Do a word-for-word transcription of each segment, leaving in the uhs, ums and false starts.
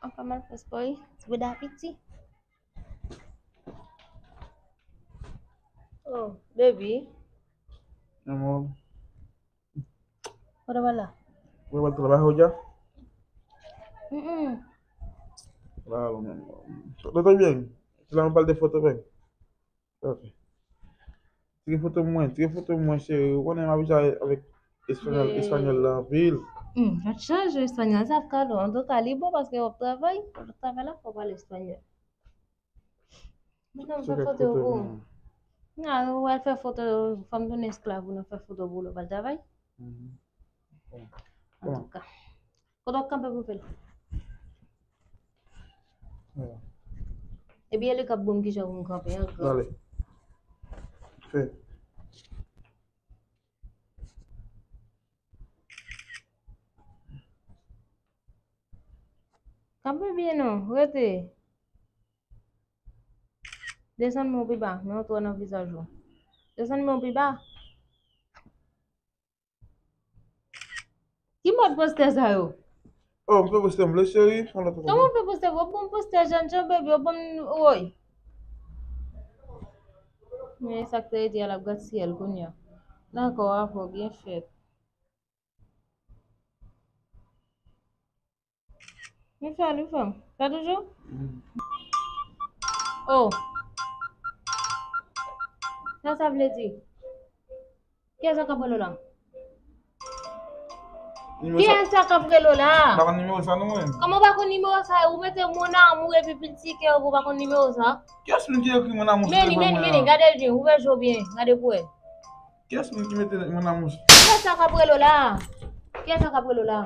Anpè mal fè spò wi. Ti bouda piti. Oh, baby. Amor. Kote w al la? Mwen pral travay, Roja. Mm-mm. Claro, mi amor. Todo bien. Sila mwen pral de foto, ven. Ok. Tire foto mwen, tire foto mwen, cheri. Ou konnen m abitye avèk espanyòl, espanyòl la anpil. Hmm, w ap chanje espanyòl, sa ap kalon. Antouka, li bon paske w ap travay, w ap travay la, fò w pale espanyòl. Mwen nan fè foto pou ou. Nan, ou al fè foto, fò m tounen esklav ou nan fè foto pou ou, ou pral travay? Antouka. Kote w ap kanpe pou fè l? Epi e li k ap bon kijan pou m kanpe an gran. Dale. Fè. Kanpe byen non, rete. Desann men w pi ba, men w twò nan vizaj ou. Desann men w pi ba. Ki mòd postè sa yo? Oh, m fè postè m vle, cheri. Fè yon lòt. Kòman w fè postè? W ap ban m postè jènjan, baby, w ap ban m woy. Men sa k te rete a l ap grasyèl kounye a. Dakò avè w, byen fèt. Li fè, li fè. Sa toujou? Oh. Sa sa vle di? Kiyès sa k ap rele w la? Kiyès sa k ap rele w la? M pa konn nimewo sa non mwen. Kòman w pa konn nimewo sa? Ou mete mon amour epi pil ti kè, ou pa konn nimewo sa? Kiyès moun ki ekri mon amour sou telefòn mwen an? Meni, meni, gade l byen, ouvè je w byen, gade pou wè. Kiyès moun ki mete mon amour sou... Kiyès sa k ap rele w la? Kiyès sa k ap rele w la?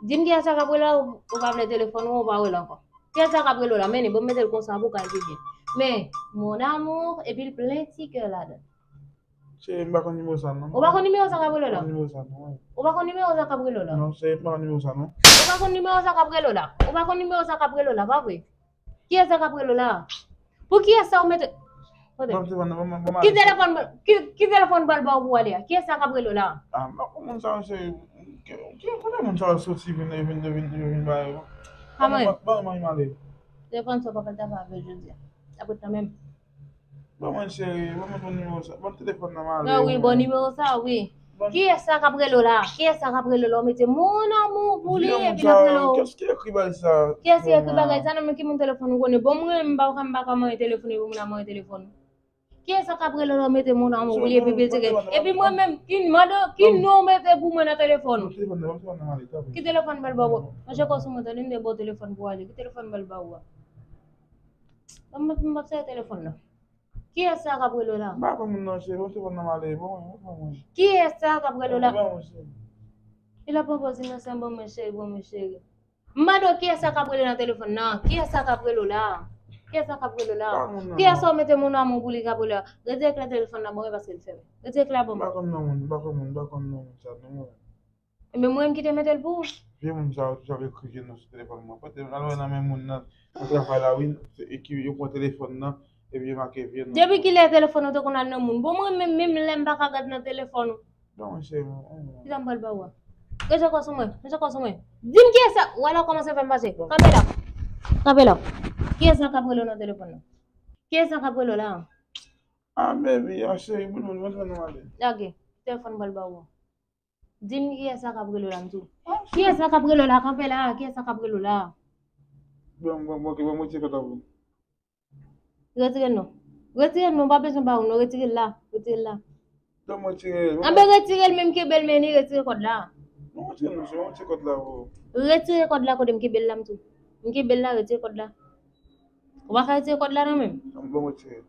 Di m kiyès sa k ap rele w la, ou pa vle telefòn ou, ou pa rele ankò. Kiyès sa k ap rele w la? Men li, ban m mete l konsa pou w ka di byen. Men, mon amour, epi l plen ti kè ladan l. Cheri, m pa konn nimewo sa non. Ou pa konn nimewo sa k ap rele w la? M pa konn nimewo sa non, wi. Ou pa konn nimewo sa k ap rele w la? Non, cheri, m pa konn nimewo sa non. Ou pa konn nimewo sa k ap rele w la? Ou pa konn nimewo sa k ap rele w la, pa vre? Kiyès sa k ap rele w la? Pou kiyès sa ou mete? Kote? Ban m telefòn nan, ban m, ban m ale. Ki telefòn, ki, ki telefòn pral ba w pou w ale a? Kiyès sa k ap rele w la? Ah, m pa konn moun sa yo, se, ki, ki, kote moun sa yo soti vin, vin, vin, vin, vin ba yo? Ban mwen, ban mwen, ban m ale. Telefòn sa w pa pral travay avè l jodi a. Apre kanmenm. Ban mwen cheri, ban mwen bon nimewo sa. Ban m telefòn nan m ale. Ah wi, bon nimewo sa, wi. Kiyès sa k ap rele w la? Kiyès sa k ap rele w la? Ou mete mon amour pou li epi l ap rele w. Kiyès ki ekri bagay sa? Kiyès ki ekri bagay sa? Non, men ki moun telefòn ou konnen? Bon, mwen, m pa, m pa ka manyen telefòn epi moun nan manyen telefòn. Kiyès sa k ap rele w la? Ou mete mon amour pou li epi l tire. Epi mwen menm, ki mande, ki non ou mete pou mwen nan telefòn ou? Ki telefòn m pral ba w? Manje kò sou mwen, tande, m te ba w telefòn pou w ale. Ki telefòn m pral ba w a? Ban m, m ap sere telefòn nan. Kiyès sa k ap rele w la? M pa konn moun nan, cheri. Ban m telefòn nan m ale. Ban mwen, ban mwen. Kiyès sa k ap rele w la? Ban mwen, cheri. Li la pran pòz inosan, ban mwen, cheri, ban mwen, cheri. M mande w kiyès sa k ap rele nan telefòn nan? Kiyès sa k ap rele w la? Kiyès sa k ap rele w la? Pa moun nan. Kiyès sa w mete mon amour pou li k ap rele w la? Retire klè telefòn nan ban mwen paske l fèmen. Retire klè a ban mwen. M pa konn non moun, m pa konn moun, m pa konn non moun sa non mwen. Ebyen mwen menm ki te mete l pou ou. Vye moun sa yo toujou ap ekri vye non sou telefòn mwen. Pote al wè nan men moun nan, nan travay la wi, se, e ki yo pran telefòn nan, epi yo make vye non. Depi kilè telefòn ou te konn al nan moun? Bon, mwen menm, menm lè m pa ka gad nan telefòn ou. Bon, mwen se mwen. Kisa m pral ba ou a? Rete kò sou mwen, rete kò sou mwen. Di m kiyès sa, wè la kòmanse fè m fache. Kanpe la. Kanpe la. Kiyès sa k ap rele w nan telefòn nan? Kiyès sa k ap rele w la? Ah, baby, ah, cheri, boul, boul, mwen fè nou ale. Lage, telefòn m pral ba ou a. Di m kiyès sa k ap rele w la, m di w. Kiyès sa k ap rele w la? Kanpe la, kiyès sa k ap rele w la? Bon, bon, bon, ok, bon, mwen retire kòd la pou ou. Retire l non. Retire l non, pa bezwen ba ou non, retire l la, retire l la. Bon, mwen retire l. Anben retire l, men m kenbe l, men li retire kòd la. Bon, mwen retire l non, cheri, mwen retire kòd la pou ou. Retire kòd la kote m kenbe l la, m di w. M kenbe l la, retire kòd la. Ou pa ka retire kòd la non menm. Bon, mwen retire l.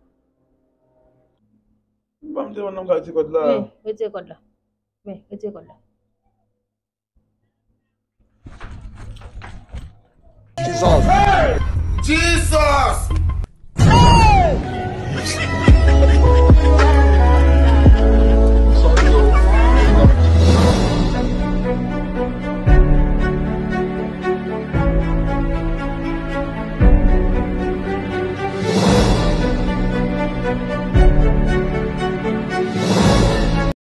Ban m telefòn nan, m ka retire kòd la. Men, retire kòd la. Men, retire kòd la. Jesus. Jesus!